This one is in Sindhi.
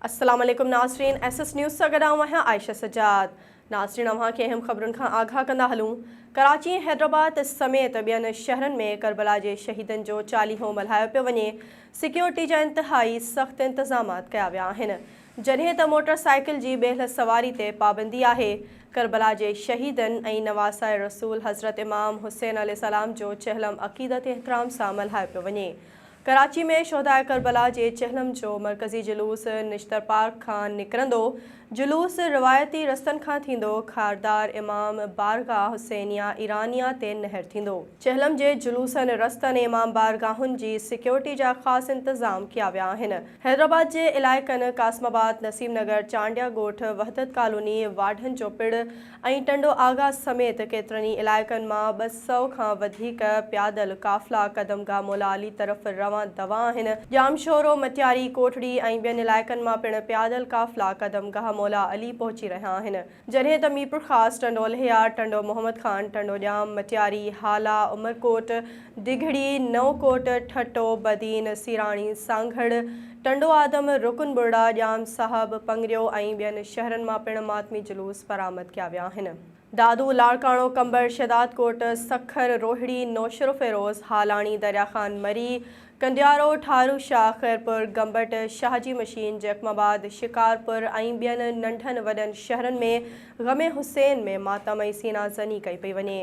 السلام عليڪم ناظرين ايس ايس نيوز سان گڏ آئون آهيان عائشه سجاد ناظرين اوهان کي اهم خبرن کان آگاهه ڪندا هلون ڪراچي ۽ حيدرآباد سميت ٻين شهرن ۾ ڪربلا جي شهيدن جو چاليهو ملهايو پيو وڃي سيڪيورٽي جا انتهائي سخت انتظامات ڪيا ويا آهن جڏهن ته موٽر سائيڪل جي ٻيلهه سواري تي پابندي آهي ڪربلا جي شهيدن ۽ نواسه رسول حضرت امام حسين عليه السلام جو چهلم عقيدت احترام سان ملهايو پيو وڃي ڪراچي ۾ شهداء ڪربلا جي چهلم جو مرڪزي جلوس نشتر پارڪ کان نڪرندو. جلوس روايتي رستن کان ٿيندو خاردار امام بارگاهه حسينيه ايرانيه تي نهر ٿيندو. چهلم جي جلوسن، رستن ۽ امام بارگاهن جي سيڪيورٽي جا خاص انتظام ڪيا ويا آهن. حيدرآباد جي علائقن قاسم آباد، نسيم نگر، چانڊيا ڳوٺ، وحدت ڪالوني، واڍن جو پڙ ۽ ٽنڊو آغا سميت ڪيترن ئي علائقن مان 200 کان وڌيڪ پيادل قافلا قدم گاهه مولا علي طرف روان دوان آهن. ڄامشورو، مٽياري، ڪوٽڙي ۽ ٻين علائقن مان پڻ پيادل قافلا قدم گاهه مولا علي پهچي رهيا آهن. جڏهن ته ميرپورخاص، ٽنڊو الهيار، ٽنڊو محمد خان، ٽنڊو ڄام، مٽياري، هالا، عمرڪوٽ، ڊگهڙي، نئون ڪوٽ، ٺٽو، بدين، سيراڻي، سانگهڙ، ٽنڊو آدم، رڪن ٻرڙا، ڄام صاحب، پنگريو ۽ ٻين شهرن مان پڻ ماتمي جلوس برآمد ڪيا ويا آهن. دادو، لاڙڪاڻو، قمبر، شهدادڪوٽ، سکر، روهڙي، نوشھروفيروز، هالاڻي، درياخان مري، ڪنڊيارو، ٺارو شاهه، خيرپور، گمبٽ، شاهجي مشين، جيڪب آباد، شڪارپور ۽ ٻين ننڍن وڏن شهرن ۾ غم حسين ۾ ماتم ۽ سينا زني ڪئي پئي وڃي.